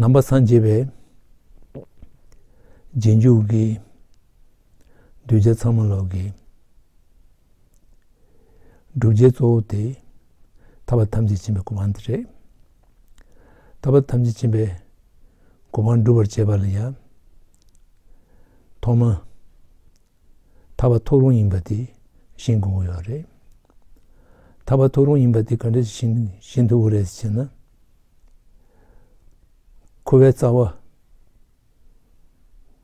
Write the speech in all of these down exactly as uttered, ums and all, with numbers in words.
ནང་པ་སངས་རྒྱས་པའི་རྗེས་འཇུག་གི་གདུལ་བྱ་ཚང་མ་ལོག་གི་སྒྲུབ་བྱེད་གཙོ་བོ་དེ་ཐར་པ་ཐམས་ཅད་མཁྱེན་པའི་གོ་འཕང་དེ་རེད། ཐར་པ་ཐམས་ཅད་མཁྱེན་པའི་གོ་འཕང་སྒྲུབ་པར་བྱེད་པ་ལ་ཡང་ཐོག་མ་ཐར་པ་ཐོབ་རུང་ཡིན་པ་དེ་ཤེས་དགོས་ཀྱི་ཡོད་རེད། ཐར་པ་ཐོབ་རུང་ཡིན་པ་དེ་ག་འདྲ་ཞིག་ཤེས་ཤེས་ཐུབ་ཀྱི་རེད་ཟེར་ན། འཁོར་བའི་རྩ་བ་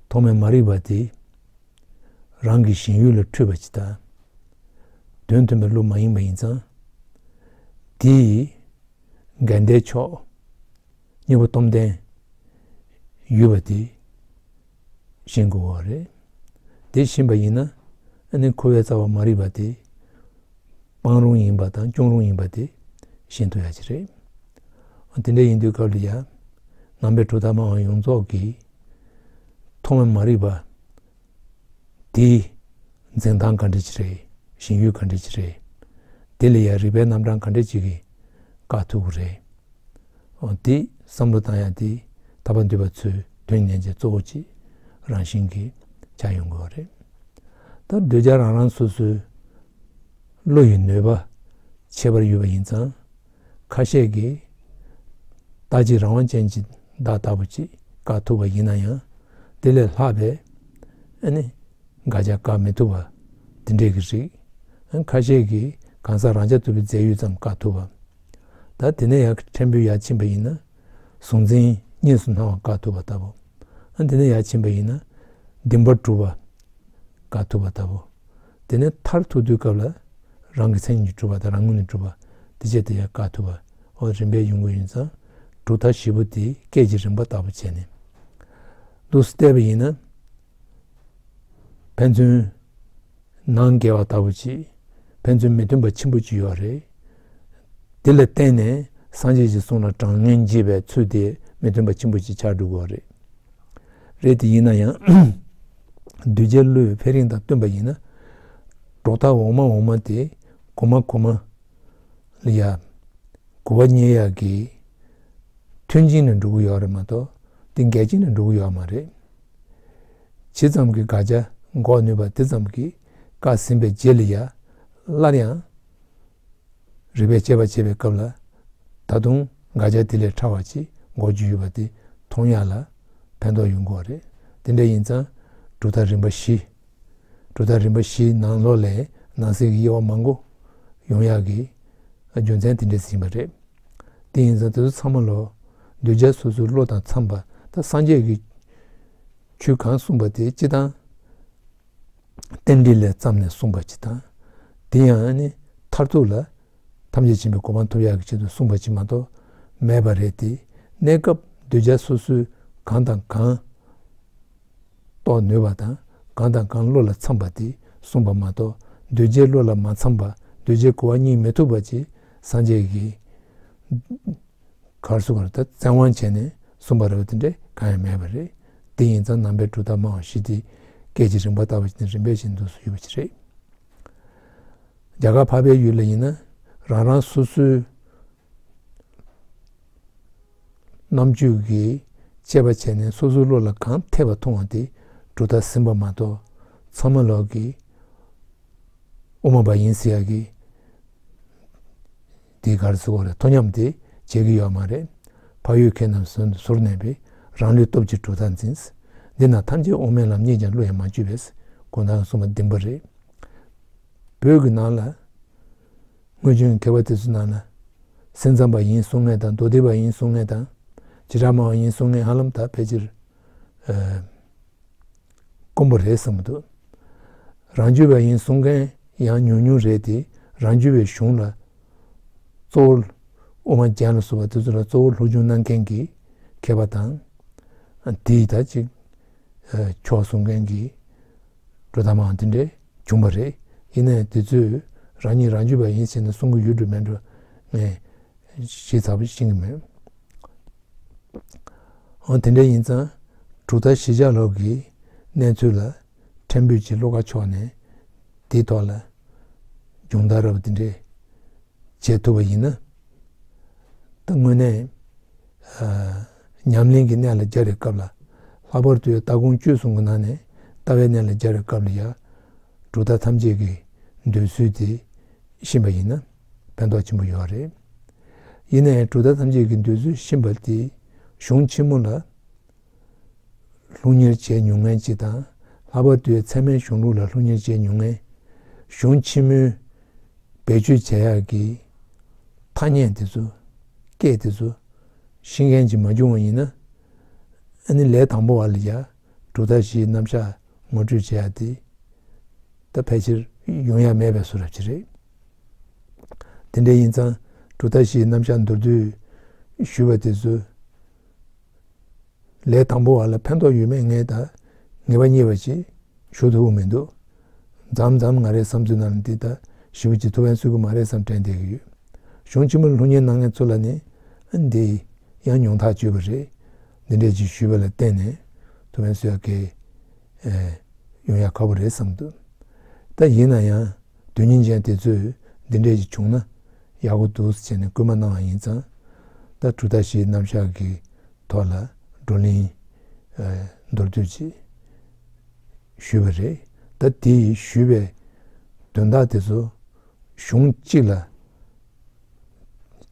ཐོག་མའི་མ་རིག་པ་དེ་རང་གི་ཞེན་ཡུལ་ལ་འཁྲུལ་པ་ཅིག་དང་། དོན་མཐུན་པའི་བློ་མ་ཡིན་པ་ཡིན་ཙང་། དེ་ཡི་འགལ་ཟླའི་ཕྱོགས་གཉིས་པོ་སྟོབས་ལྡན་ཡོད་པ་དེ་ཤེས་དགོས་པ་རེད། དེ་ཤེས་པ་ཡིན་ན་ཨ་ནི་འཁོར་བའི་རྩ་བ་མ་རིག་པ་དེ་སྤང་རུང་ཡིན་པ་དང་སྐྱོང་རུང་ཡིན་པ་དེ་ཤེས་ཐུབ་ཡ་ཅིག་རེད། དེ་འདྲ་ཡིན་དུས་སྐབས་ལ་ཡ་ནང་པའི་གྲུབ་མཐའ་སྨྲ་བ་ཡོངས་རྫོགས་ཀྱིས་ཐོག་མ་མ་རིག་པ་དེའི་འཛིན་སྟངས་ག་འདྲ་ཅིག་རེད། ཞེན་ཡུལ་ག་འདྲ་ཅིག་རེད། དེ་ལ་ཡང་རིགས་པའི་རྣམ་གྲངས་ག་འདྲ་ཅིག་གིས་བཀག་ཐུབ་ཀྱི་རེད། འོ་དེ་བསམ་བློ་བཏང་ཡ་དེ་ཐར་པ་འདུས་པ་ཚོའི་དོན་གཉེར་ཆེད་གཙོ་བོ་ཅིག་རང་བཞིན་གྱིས་ཆགས་ཡོང་དགོས་པ་རེད། ད་གདུལ་བྱ་རང་རང་སོ་སོའི་བློ་ཡི་ནུས་པ་ཁྱད་པར་ཡོད་པ་ཡིན་ཙང་། ཁ་ཤས་ཀྱིས་རྟ་གཅིག་རང་དབང་ཅན་གྱི་མདའ་ལྟ་བུ་ཅིག་བཀག་ཐུབ་པ་ཡིན་ན་ཡང་། དེ་ལས་ལྷག་པའི་ཨ་ནི་སྒ་ཆས་བཀག་མི་ཐུབ་པ་དེ་འདྲས་ཀྱི་རིགས། ཁ་ཤས་ཀྱིས་གང་ཟག་རང་རྐྱ་ཐུབ་པའི་རྫས་ཡོད་ཙམ་བཀག་ཐུབ་པ། ད་དེ་ནས་ཡར་ཕྲན་བུ་ཡར་ཕྱིན་པ་ཡིན་ན་གཟུང་འཛིན་གཉིས་སུ་སྣང་བ་བཀག་ཐུབ་པ་ལྟ་བུ། ཨ་དེ་ནས་ཡར་ཕྱིན་པ་ཡིན་ན་བདེན་པར་གྲུབ་པ་བཀག་ཐུབ་པ་ལྟ་བུ། དེ་ནས་མཐར་ཐུག་དུས་སྐབས་ལ་རང་གི་མཚན་ཉིད་ཀྱིས་གྲུབ་པ་དང་རང་ངོས་ནས་གྲུབ་པ་དེ་བྱས་ཏེ་ཡང་བཀག་ཐུབ་པ། འོ་རིམ་པས་ཡོང་གི་ཡིན་ཙང་། གྲུབ་མཐའ་བཞི་པོ་དེ་སྐད་ཀྱི་རིམ་པ་ལྟ་བུ་བྱས་ནས་འདུག་སེ་བལྟས་པ་ཡིན་ན། ཕན་ཚུན་ནང་འགལ་བ་ལྟ་བུ་ཅིག་ཕན་ཚུན་མི་མཐུན་པ་ཆེན་པོ་ཅིག་ཡོད་རེད། དེ་ལ་བརྟེན་ནས་སངས་རྒྱས་ཀྱི་གསུང་ལ་དྲང་ངེས་འབྱེད་པའི་ཚུལ་དེ་མི་མཐུན་པ་ཆེན་པོ་ཅིག་ཆགས་འགྲོ་གི་ཡོད་རེད། རེད་དེ་ཡིན་ན་ཡང་གདུལ་བྱའི་བློའི་འཕེལ་རིམ་དང་བསྟུན་པ་ཡིན་ན། གྲུབ་མཐའ་འོག་མ་འོག་མ་དེ་གོང་མ་གོང་མ་ལ་ཡ་གོ་བ་རྙེད་ཡག་གི་མཐུན་རྐྱེན་ལ་འགྲོ་གི་ཡོད་རེད་མ་གཏོགས་དེ་འགལ་རྐྱེན་ལ་འགྲོ་གི་ཡོད་མ་རེད། ཇི་ཙམ་གྱི་སྒ་ཆས་འགོག་ནུས་པ་དེ་ཙམ་གྱིས་བཀག་ཟིན་པའི་རྗེས་ལ་ཡ་སླར་ཡང་རིགས་པས་དཔྱད་པ་བྱེད་པའི་སྐབས་ལ་ད་དུང་སྒ་ཆས་དེ་ལས་ཕྲ་བ་ཅིག་འགོག་རྒྱུ་ཡོད་པ་དེ་མཐོང་ཡག་ལ་ཕན་ཐོགས་ཡོང་གི་ཡོད་རེད། དེ་འདྲ་ཡིན་ཙང་གྲུབ་མཐའ་རིམ་པ་བཞི། གྲུབ་མཐའ་རིམ་པ་བཞིའི་ནང་ལོགས་ལས་ནང་གསེས་ཀྱི་དབྱེ་བ་མང་པོ་ཡོང་ཡག་གི་རྒྱུ་མཚན་དེ་འདྲས་ཡིན་པ་རེད། དེ་ཡིན་ཙང་དེ་ཚོ་ཚང་མ་ལོ་གདུལ་བྱ་སོ་སོའི་བློ་དང་འཚམས་པ། ད་སངས་རྒྱས་ཀྱིས་ཆོས་གང་གསུངས་པ་དེ་སྤྱིར་བཏང་རྟེན་འབྲེལ་ལས་བརྩམས་ནས་གསུངས་པ་ཅིག་དང་། དེ་ཡང་ནི་མཐར་ཐུག་ལ་ཐམས་ཅད་མཁྱེན་པའི་གོ་འཕང་ཐོབ་ཡག་གི་ཆེད་དུ་གསུངས་པ་ཅིག་མ་གཏོགས་མེད་པ་རེད་དེ། གནས་སྐབས་གདུལ་བྱ་སོ་སོའི་གང་དང་གང་རྟོགས་ནུས་པ་དང་གང་དང་གང་བློ་ལ་འཚམས་པ་དེ་གསུངས་པ་མ་གཏོགས། གདུལ་བྱའི་བློ་ལ་མ་འཚམས་པ། གདུལ་བྱའི་གོ་བ་རྙེད་མི་ཐུབ་པ་ཅིག་སངས་རྒྱས་ཀྱིས་ག་རེ་ཟེར་དགོས་རེད། ད་བཙན་དབང་བྱས་ནས་གསུངས་པ་རེད་པ། དེ་འདྲ་གང་ཡང་མེད་པ་རེད། དེ་ཡིན་ཙང་ནང་པའི་གྲུབ་མཐའ་སྨྲ་བ་བཞི་དེ་སྐད་ཀྱི་རིམ་པ་ལྟ་བུ་ཞིག་ནས་རིམ་པས་བཞིན་དུ་ཡོད་པ་ཅིག་རེད། རྒྱ་གར་འཕགས་པའི་ཡུལ་ལ་ཡིན་ན་རང་རང་སོ་སོའི་རྣམ་དཔྱོད་ཀྱིས་དཔྱད་པ་བྱས་ནས་སོ་སོའི་བློ་ལ་གང་འཐད་པ་མཐོང་བ་དེ་གྲུབ་མཐའ་ཟིན་པ་མ་གཏོགས། ཚང་མ་ལོག་གིས་དབུ་མ་པ་ཡིན་ཟེར་ཡག་གི་དེ་ག་རེ་ཟེར་དགོས་རེད། ཐོག་མཉམ་དེ་བྱེད་ཀྱི་ཡོད་མ་རེད། འཕགས་ཡུལ་མཁས་རྣམས་ཟུར་ཟུར་གནས་པས། རང་ལུས་སྟོབས་ཀྱིས་གྲུབ་མཐའ་འཛིན། འདི་ན་ཐམས་ཅད་དབུ་མའི་ལམ་ཉིད་ཀྱང་བློ་ཡིས་མ་བཅུས་པས། གོང་དུ་གསུངས་པ་བདེན་པ་རེད། བོད་ཀྱི་ནང་ལ་སྔོན་བྱོན་མཁས་པ་དེ་ཚོའི་ནང་ལ་སེམས་ཙམ་པ་ཡིན་གསུང་མཁན་དང་། མདོ་སྡེ་པ་ཡིན་གསུང་མཁན་དང་། བྱེ་བྲག་སྨྲ་བ་ཡིན་གསུང་མཁན་ཧ་ལམ་ད་ཕལ་ཆེར་ཨ་དཀོན་པོ་རེད་བསམ་གྱི་འདུག་རང་རྒྱུད་པ་ཡིན་གསུང་མཁན་ཡང་ཉུང་ཉུང་རེད་དེ། རང་རྒྱུད་པའི་གཞུང་ལ་གཙོ་བོ་དབུ་མ་རྒྱན་ལ་སོགས་པ་དེ་ཚོ་ལ་གཙོ་བོ་སློབ་སྦྱོང་གནང་མཁན་གྱི་མཁས་པ་དང་། དེའི་ད་ཅིག་ཨ་ཕྱོགས་གསུང་མཁན་གྱི་གྲུབ་མཐའ་སྨྲ་བ་དེ་འདྲས་བྱུང་བ་རེད། ཡིན་ནའི་དེ་ཚོས་རང་ཉིད་རང་རྒྱུད་པ་ཡིན་ཟེར་ནས་གསུང་གི་ཡོད་འགྲོ་མེད་འགྲོ་ངས་ཞིབ་ཚགས་པོ་ཤེས་ཀྱི་མེད། འོ་དེ་འདྲ་ཡིན་ཙང་གྲུབ་མཐའ་བཞི་ཆ་ལོག་གི་གནས་ཚུལ་ལ་ཕྲན་བུ་ཅིག་བློ་ཁ་ཕྱོགས་ནས་དེའི་ཐོག་ལ་སྦྱོང་བརྡར་རབ་དེ་འདྲས་བྱེད་ཐུབ་པ་ཡིན་ན། ད་དངོས་གནས་ཨ་ ཉམས་ལེན་གྱི་གནས་ལ་སྦྱར་བའི་སྐབས་ལ། ལྷག་པར་དུ་ལྟ་སྒོམ་སྤྱོད་གསུམ་གྱི་ནང་ནས་ལྟ་བའི་གནས་ལ་སྦྱར་བའི་སྐབས་ལ་ཡང་། གྲུབ་མཐའ་ཐམས་ཅད་ཀྱི་འདོད་ཚུལ་དེ་ཤེས་པ་ཡིན་ན་ཕན་ཐོགས་ཆེན་པོ་ཡོད་རེད། ཡིན་ན་ཡང་གྲུབ་མཐའ་ཐམས་ཅད་ཀྱི་འདོད་ཚུལ་ཤེས་པ་དེ་གཞུང་ཆེན་མོ་ལ་སློབ་གཉེར་བྱས་མྱོང་མཁན་ཅིག་དང་། ལྷག་པར་དུ་ཚད་མའི་གཞུང་ལུགས་ལ་སློབ་གཉེར་བྱས་མྱོང་མཁན། གཞུང་ཆེན་མོའི་བེད་སྤྱོད་བྱེད་ཡག་གི་ཐ་སྙད་དེ་ཚོ། སྐད་དེ་ཚོ་ཤེས་མཁན་ཅིག་མ་བྱུང་བ་ཡིན་ན། ཨ་ནི་ལས་དང་པོ་བ་ལ་ཡ་གྲུབ་མཐའ་བཞིའི་རྣམ་གཞག་ངོ་སྤྲོད་བྱེད་ཡག་དེ་ད་ཕལ་ཆེར་ཡོང་ཡ་མེད་པའི་བཟོ་འདྲ་ཅིག་རེད། དེ་འདྲ་ཡིན་ཙང་གྲུབ་མཐའ་བཞིའི་རྣམ་གཞག་མདོར་བསྡུས་ཞུས་པ་དེ་ཚོ་ལས་དང་པོ་བ་ལ་ཕན་ཐོགས་ཡོད་མེད་ངས་ད་ངེས་པ་རྙེད་པ་ཅིག་ཞུ་ཐུབ་ཀྱི་མི་འདུག་མཚམས་མཚམས་ང་རའི་བསམ་ཚུལ་ནང་ལ་འདི་ལྟ་ཞེ་པོ་ཅིག་ཐུགས་ཕན་གསོས་ཀྱི་མ་རེད་བསམ་དྲན་བསྡད་ཀྱི་ཡོད། གཞུང་ཆེན་མོ་ལ་སློབ་གཉེར་གནང་མཁན་ཚོ་ལ་ནི་འདི་ཡང་མྱོང་ཐག་ཆོད་པ་རེད། འདི་འདྲས་ཅིག་ཞུས་པ་ལ་བརྟེན་ནས་ཐུགས་ཕན་གསོས་ཡག་གི་ཨེ་ཡོང་ཡག་ཁག་པོ་རེད་བསམ་འདུག་ད་ཡིན་ན་ཡང་དོན་སྙིང་ཅན་དེ་ཚོས་འདི་འདྲས་ཅིག་བྱུང་ན་ཡག་པོ་འདུག་ཟེར་ནས་སྐུལ་མ་གནང་བ་ཡིན་ཙང་། ད་གྲུབ་མཐའ་བཞིའི་རྣམ་གཞག་གི་ཐོག་ལ་བགྲོ་གླེང་ཨ་མདོར་བསྡུས་ཅིག་ཞུས་པ་རེད། ད་དེ་ཞུས་པའི་དོན་དག་དེ་ཚོ་གཞུང་གཅིག་ལ་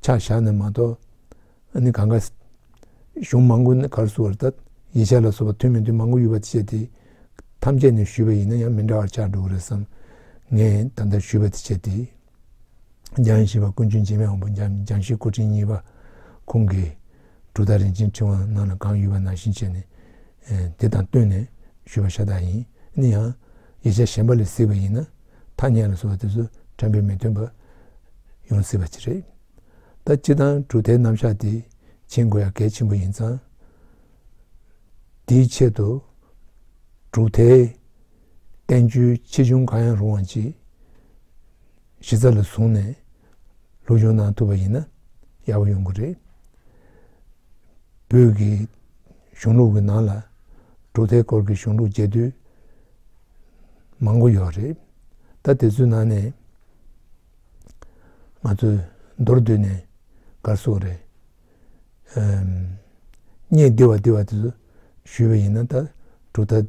ཆ་བཞག་ནས་མ་གཏོགས། ཨ་ནི་གང་ག་གཞུང་མང་པོ་ནི་ག་རེ་ཟེར་བ་རེད། ད་ཡིག་ཆ་ལ་སོགས་པ་མཐུན་མི་མཐུན་མང་པོ་ཡོད་པ་དེ་བྱས་ཏེ། ཐམས་ཅད་ནས་ཞུས་པ་ཡིན་ན་ཡང་མི་འདྲ་བར་ཆགས་འགྲོ་གི་རེད་བསམ། ངས་ད་ལྟ་ཞུས་པ་དེ་བྱས་ཏེ། འཇམ་དབྱངས་བཞི་པ་ཀུན་མཁྱེན་འཇིགས་མེད་དབང་པོ་འཇམ་འཇམ་ཞིང་སྐུ་ཕྲེང་གཉིས་པ་ཁོང་གིས་གྲུབ་མཐའ་རིན་ཆེན་ཕྲེང་བ་ནང་ལ་གང་ཡོད་པ་ནང་བཞིན་བྱས་ནས། ཨེ་དེ་དང་བསྟུན་ནས་ཞུས་པ་ཤ་སྟག་ཡིན། ནི་ཡང་ཡིག་ཆ་གཞན་པ་ལས་གཟིགས་པ་ཡིན་ན་ཐ་སྙད་ལ་སོགས་པ་དེ་ཚོ་ཕྲན་བུ་མི་མཐུན་པ་ཡོང་སྲིད་པ་ཅིག་རེད། ད་སྤྱིར་བཏང་གྲུབ་མཐའི་རྣམ་གཞག་དེ་མཁྱེན་དགོས་ཡ་གལ་ཆེན་པོ་ཡིན་ཙང་། དེའི་ཆེད་དུ་གྲུབ་མཐའི་བསྟན་བཅོས་ཆེ་ཆུང་གང་ཡང་རུང་བ་ཅིག་གཞི་རྩ་ལ་བཟུང་ནས་སློབ་སྦྱོང་གནང་ཐུབ་པ་ཡིན་ན་ཡག་པོ་ཡོང་གི་རེད། བོད་ཀྱི་གཞུང་ལུགས་ཀྱི་ནང་ལ་གྲུབ་མཐའི་སྐོར་གྱི་གཞུང་ལུགས་རྒྱས་བསྡུས་མང་པོ་ཡོད་རེད། ད་དེ་ཚོའི་ནང་ནས་ང་ཚོས་མདོར་བསྡུས་ནས་ག་རེ་ཟེར་དགོས་རེད། ཨམ། སྙེད་བསྡུས་པ་བསྡུས་པ་དེ་ཚོ་ཞུས་པ་ཡིན་ན། ད་གྲུབ་མཐའ་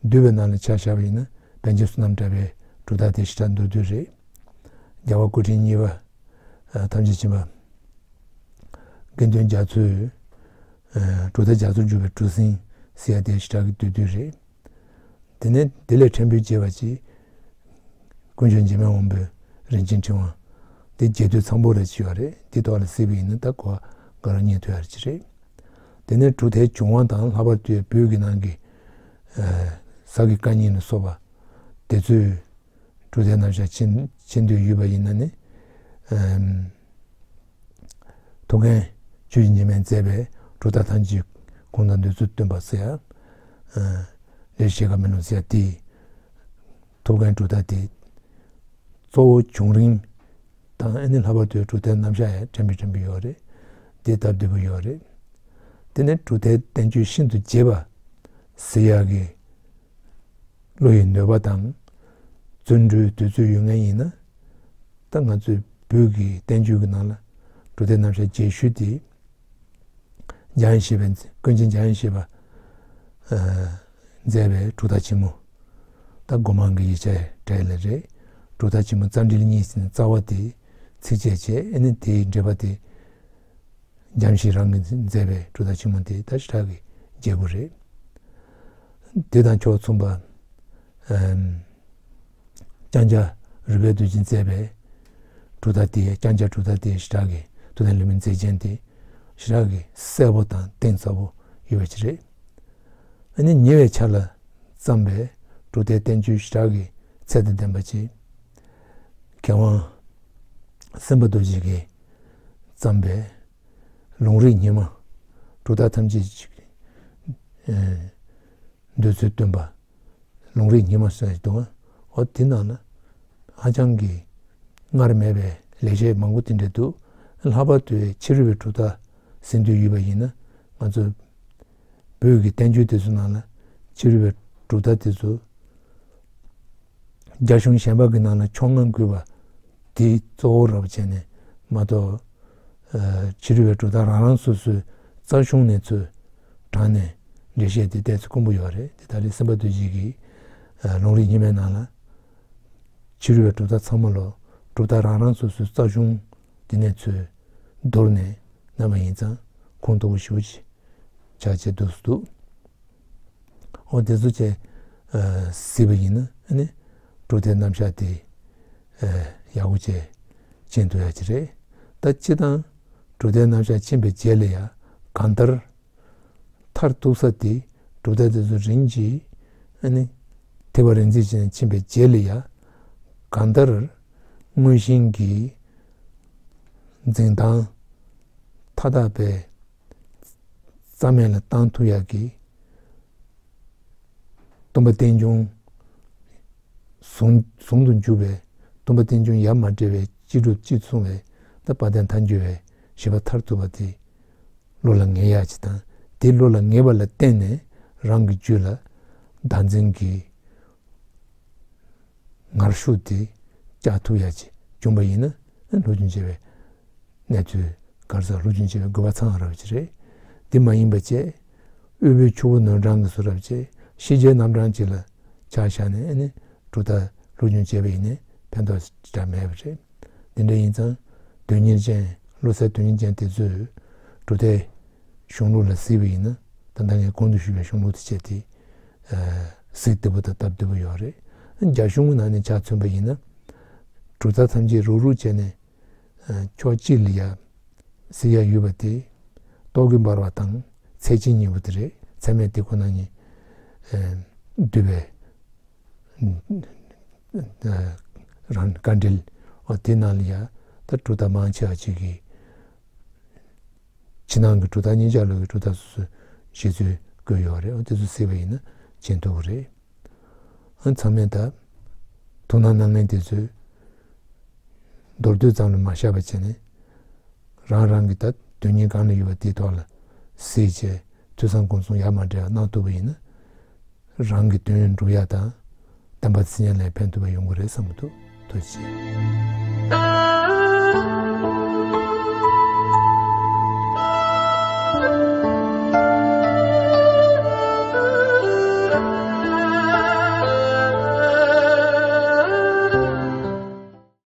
བསྡུས་པའི་ནང་ལ་ཆ་བཞག་པ་ཡིན་ན་པཎ་ཆེན་བསོད་ནམས་གྲགས་པའི་གྲུབ་མཐའ་དེ་ཞེ་དྲག་མདོར་བསྡུས་རེད། རྒྱལ་བ་སྐུ་ཕྲེང་གཉིས་པ་ཨ་ཐམས་ཅད་མཁྱེན་པ་དགེ་འདུན་རྒྱ་མཚོའི་ཨ་གྲུབ་མཐའ་རྒྱ་མཚོར་གྱུར་པའི་གྲུབ་ཟིན་ཟེར་ཡ་དེ་ཞེ་དྲག་གི་མདོར་བསྡུས་རེད། དེ་ནས་དེ་ལས་ཕྲན་བུ་རྒྱས་པ་ཅིག་ཀུན་མཁྱེན་འཇིགས་མེད་དབང་པོའི་རིན་ཆེན་ཕྲེང་བ། དེ་རྒྱས་བསྡུས་ཚང་པོ་རེ་ཅིག་ཡོད་རེད། དེ་ཐོག་ལ་གཟིགས་པ་ཡིན་ན་ད་གོ་བ་འགའ་རང་རྙེད་ཐུབ་ཡ་ཅིག་རེད། དེ་ནས་གྲུབ་མཐའི་བྱུང་བ་དང་ལྷག་པར་དུ་བོད་ཀྱི་ནང་གི་ཨ་ས་དགེ་བཀའ་རྙིང་ལ་སོགས་པ་དེ་ཚོའི་གྲུབ་མཐའི་རྣམ་གཞག་མཁྱེན་མཁྱེན་འདོད་ཡོད་པ་ཡིན་ན་ནི། ཨམ། ཐུའུ་བཀྭན་ཆོས་ཀྱི་ཉི་མས་མཛད་པའི་གྲུབ་མཐའ་ཐམས་ཅད་གོང་དང་འདོད་ཚུལ་སྟོན་པ་ཟེར་ཡ། ཨ་ལས་ཤེས་ཀ་མེ་ལོང་ཟེར་ཡ་དེ། ཐུའུ་བཀྭན་གྲུབ་མཐའ་དེ་གཙོ་བོ་བྱུང་རིམ་དང་ཨ་ནི་ལྷག་པར་དུ་གྲུབ་མཐའི་རྣམ་གཞག་ཡང་ཕྲན་བུ་ཕྲན་བུ་ཡོད་རེད། དེ་སྟབས་བདེ་པོ་ཡོད་རེད། དེ་ནས་གྲུབ་མཐའི་བསྟན་བཅོས་ཤིན་ཏུ་རྒྱས་པ་ཟེར་ཡག་གི་བློ་ཡི་ནུས་པ་དང་བརྩོན་འགྲུས་དུས་ཚོད་ཡོད་མཁན་ཡིན་ན། ད་ང་ཚོའི་བོད་ཀྱི་བསྟན་བཅོས་ཀྱི་ནང་ལ་གྲུབ་མཐའི་རྣམ་གཞག་རྒྱས་ཤོས་དེ། འཇམ་དབྱངས་བཞི་པའི་ཀུན་མཁྱེན་འཇམ་དབྱངས་བཞི་པ་ཨ་མཛད་པའི་གྲུབ་མཐའ་ཆེན་མོ། ད་སྒོ་མང་གི་ཡིག་ཆའི་གྲས་ལ་རེད། གྲུབ་མཐའ་ཆེན་མོ་རྩ་འགྲེལ་གཉིས་ཟེར་ནས་རྩ་བ་དེ་ཚིགས་བཅད་བྱས། ཨ་ནི་དེའི་འགྲེལ་པ་དེ་འཇམ་དབྱངས་བཞི་རང་གིས་མཛད་པའི་གྲུབ་མཐའ་ཆེན་མོ་དེ་ད་ཞེ་དྲག་གི་རྒྱས་པོ་རེད། དེ་དང་ཕྱོགས་མཚུངས་པ་ཨམ། ལྕང་སྐྱ་རོལ་པའི་རྡོ་རྗེས་མཛད་པའི་གྲུབ་མཐའ་དེ། ལྕང་སྐྱ་གྲུབ་མཐའ་དེ་ཞེ་དྲག་གི་ཐུབ་བསྟན་ལེགས་སྨོན་མཛེས་རྒྱན་དེ་ཞེ་དྲག་གི་གསལ་པོ་དང་གཏིང་ཟབ་པོ་ཡོད་པ་ཅིག་རེད། ཨ་ནི་ཉེ་བའི་ཆར་ལ་བརྩམས་པའི་གྲུབ་མཐའི་བསྟན་བཅོས་ཞེ་དྲག་གི་ཚད་དང་ལྡན་པ་ཅིག་མཁས་དབང་སེམས་དཔའ་རྡོ་རྗེ་གིས་བརྩམས་པའི་ལུང་རིགས་ཉི་མ། གྲུབ་མཐའ་ཐམས་ཅད་ཀྱི་ཨེ་འདོད་ཚུལ་སྟོན་པ། ལུང་རིགས་ཉི་མ་ཟེར་ཞིག་འདུག་འོ་དེ་ནང་ལ་ཧ་ཅང་གི་སྔར་མེད་པའི་ལེགས་བཤད་མང་པོ་དེ་འདྲ་འདུག་ལྷག་པར་དུ་ཕྱི་རོལ་པའི་གྲུབ་མཐའ་ཟེར་འདོད་ཡོད་པ་ཡིན་ན། ང་ཚོ་བོད་ཀྱི་བསྟན་བཅོས་དེ་ཚོ་ནང་ལ་ཕྱི་རོལ་པའི་གྲུབ་མཐའ་དེ་ཚོ་རྒྱ་གཞུང་གཞན་པ་གི་ནང་ལ་ཕྱོགས་སྔ་འགོས་པ་དེ་གཙོ་བོ་ར་བ་བྱས་ནས་མ་གཏོགས། ཨ་ཕྱི་རོལ་པའི་གྲུབ་མཐའ་རང་རང་སོ་སོའི་རྩ་གཞུང་ནས་ཚུར་ དྲངས་ནས་འགྲེལ་བཤད་དེ་ཏོག་ཙམ་དཀོན་པོ་ཡོད་རེད། དེ་ད་རེས་སེམས་དཔའ་རྡོ་རྗེ་གི་ལུང་རིགས་རྙིང་མའི་ནང་ལ། ཕྱི་རོལ་པའི་གྲུབ་མཐའ་ཚང་མ་ལོ། གྲུབ་མཐའ་རང་རང་སོ་སོའི་རྩ་གཞུང་དེ་ནས་ཚུར་བསྡུར་ནས་གནང་བ་ཡིན་ཙང་ཁུངས་དག་པོ་ཞེ་པོ་ཅིག་ཆགས་བྱས་འདུག་སུ་འདུག་འོ་དེ་ཚོ་བཅས་གཟིགས་པ་ཡིན་ན་ཨ་ནི་གྲུབ་མཐའི་རྣམ་གཞག་དེ་ཡག་པོ་བཅས་མཁྱེན་ཐུབ་ཡག་ཅིག་རེད། ད་སྤྱིར་བཏང་གྲུབ་མཐའི་རྣམ་གཞག་མཁྱེན་པའི་རྗེས་ལ་ཡང་གང་ལྟར། མཐར་ཐུག་ས་དེ་གྲུབ་མཐའ་དེ་ཚོ་རིམ་གྱིས་ཨ་ནི་ཐེག་པ་རིགས་འཛིན་བྱས་ནས་ཕྱིན་པའི་རྗེས་ལ་ཡང་གང་ལྟར་དངོས་གཞིའི་འཛིན་སྟངས་མཐའ་དག་པའི་རྩ་མེད་ལ་བཏང་ཐུབ་ཡག་གི་སྟོང་པ་རྟེན་འབྱུང་ཟུང་ཟུང་དུ་འཇུག་པའི་སྟོང་པ་རྟེན་འབྱུང་ཡ་མ་བྲལ་བའི་གཅིག་གྲུབ་གཅིག་མཚུངས་པའི་ད་དཔལ་ལྡན་ཐལ་འགྱུར་བའི་བཞི་པ་མཐར་ཐུག་པ་དེ། བློ་ལ་ངེས་ཡག་ཅིག་དང་། དེ་བློ་ལ་ངེས་པ་ལ་བརྟེན་ནས་རང་གི་རྒྱུད་ལ་བདག་འཛིན་གྱི་ངར་ཤུགས་དེ་བཅག་ཐུབ་ཡག་ཅིག་བྱུང་བ་ཡིན་ན། ལྷོ་རྒྱུད་འབྱེད་པའི་གནས་ཚུལ་ག་རེ་ཟེར། ལྷོ་རྒྱུད་འབྱེད་པའི་དགོས་པ་ཚང་བ་རབ་ཅིག་རེད། དེ་མ་ཡིན་པ་བཅས་དབུལ་པོའི་ཕྱུག་པོ་ནོར་འགྲང་གི་བཟོ་འདྲ་བཅས་ཤེས་བྱའི་རྣམ་གྲངས་ཅིག་ལ་ཆ་བཞག་ནས་ཨ་ནི་གྲུབ་མཐའ་ལྷོ་རྒྱུད་འབྱེད་པ་ཡིན་ནའི་ཕན་ཐོགས་འདྲ་མེད་པ་རེད། དེ་འདྲ་ཡིན་ཙང་དོན་གཉེར་ཅན། བློ་གསལ་དོན་གཉེར་ཅན་དེ་ཚོས་གྲུབ་མཐའི་གཞུང་ལུགས་ལ་གཟིགས་པ་ཡིན་ན། ད་ལྟ་ངས་གོང་དུ་ཞུས་པའི་གཞུང་ལུགས་དེ་བྱས་ཏེ་གཟིགས་བདེ་པོ་དང་ལྟ་བདེ་པོ་ཡོད་རེད། རྒྱ་གཞུང་གི་ནང་ནས་ཆ་མཚོན་པ་ཡིན་ན། གྲུབ་མཐའ་ཐམས་ཅད་རུག་རུག་བྱས་ནས་ཕྱོགས་གཅིག་ལ་ཡ་གཟིགས་ཡ་ཡོད་པ་དེ་རྟོག་གེ་འབར་བ་དང་ཚད་ཅན་གཉིས་པོ་དེ་རེད། ཚད་མས་དེ་ཁོ་ན་ཉིད་བསྡུས་པའི་རང་དཀའ་འགྲེལ། འོ་དེ་ནང་ལ་ཡ་ད་གྲུབ་མཐའ་མང་ཆེ་བ་ཅིག་གིས་ཕྱི་ནང་གི་གྲུབ་མཐའ་གཉིས་ཆར་ལུགས་ཀྱི་གྲུབ་མཐའ་སོ་སོའི་བཞེད་ཚུལ་བཀོད་ཡོད་རེད། འོ་དེ་ཚོ་གཟིགས་པ་ཡིན་ན་མཁྱེན་ཐུབ་ཀྱི་རེད། ཨ་ཚང་མས་ད་དོ་སྣང་གནང་མཁན་དེ་ཚོས་མདོར་བསྡུས་ཙམ་ལ་མ་བཞག་པ་བྱས་ནས་རང་རང་གི་ད་དོན་གཉེར་གང་ལ་ཡོད་པ་དེའི་ཐོག་ལ་གཟིགས་བྱས་ཐོས་བསམ་སྒོམ་གསུམ་ཡ་མ་བྲལ་བ་གནང་ཐུབ་པ་ཡིན་ན། རང་གི་དོན་འགྲུབ་ཡ་དང་བསྟན་པ་འཛིན་ཡ་ལ་ཕན་ཐོགས་པ་ཡོང་གི་རེད་བསམ་གྱི་འདུག་ཐུགས་རྗེ་ཆེ།